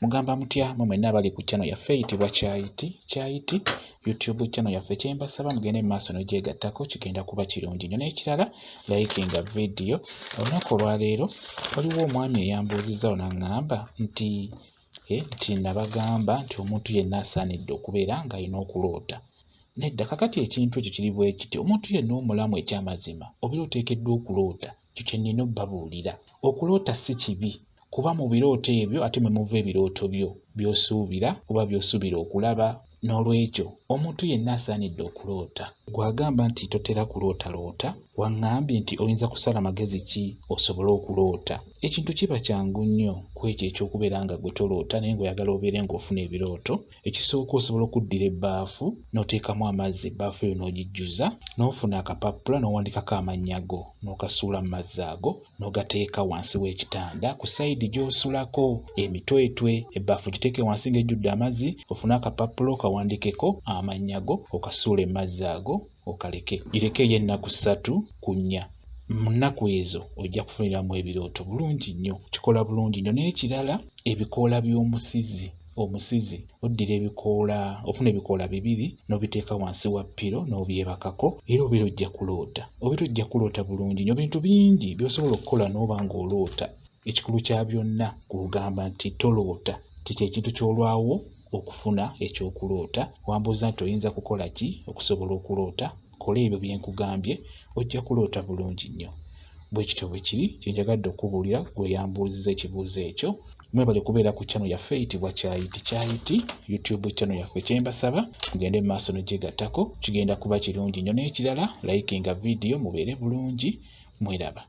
Mugamba mutya mwe mwenna abali ku channel yaffe eyitibwa Kyayiti Kyayiti YouTube channel yaffe, kyembasaba mugende mu maaso n'ogyegattako, kigenda kuba kirungi nnyo. N'ekirala, likinga vidiyo. Olunaku olwaleero waliwo omwami eyambuuzizzawo n'aŋŋamba nti nti nabagamba nti omuntu yenna asaanidde okubeera ng'alina okuloota. Nedda, kakati ekintu ekyo kiri bwe kiti, omuntu yenna omulamu eky'amazima obeera oteekeddwa okuloota. Ekyo kye nnina obbabuulira. Okuloota si kibi, kuba mu birooto ebyo ate mwe muva ebirooto byo by'osuubira oba by'osuubira okulaba. N'olwekyo omuntu yenna asaanidde okuloota. Ggwe agamba nti totera kulootaloota, waŋŋambye nti oyinza kusala magezi ki osobole okuloota? Ekintu kiba kyangu nnyo ku ekyo eky'okubeera nga ggwe toloota naye ng'oyagala obeere ng'ofuna ebirooto. Ekisooka osobola okuddira ebbaafu n'oteekamu amazzi, ebbaafu eyo n'ogijjuza, n'ofuna akapapula n'owandiikako amannya go n'okasuula mu mazzi ago n'ogateeka wansi w'ekitanda ku sayidi gy'osulako emitwetwe. Ebbaafu giteeke wansi ng'ejjudde amazzi, ofune akapapula okawandiikeko amannya go okasuule mu mazzi ago okaleke. Girekeeyo ennaku 3 ku 4. Mu nnaku ezo ojja kufuniramu ebirooto bulungi nnyo. Kikola bulungi nnyo. N'ekirala, ebikoola by'omusizi. Omusizi oddira ebikoola, ofuna ebikoola bibiri n'obiteeka wansi wa ppiro n'obyebakako, era obeera ojja kuloota. Obeera ojja kuloota bulungi nnyo. Bintu bingi by'osobola okukola n'oba ng'oloota. Ekikulu kya byonna kugamba nti toloota, nti kye kintu ky'olwawo okufuna eky'okuloota. Wambuuza nti oyinza kukola ki okusobola okuloota? Kola ebyo bye nkugambye, ojja kuloota bulungi nnyo. Bwe kityo bwe kiri, kye njagadde okukubuulira ggwe eyambuuzizza ekibuuzo ekyo. Mwebale kubeera ku channel yaffe eyitibwa Kyayiti Kyayiti, YouTube channel yaffe. Kye mbasaba mugende mu maaso n'ogyegattako, kigenda kuba kirungi nnyo. N'ekirala, likinga vidiyo, mubeere bulungi, mweraba.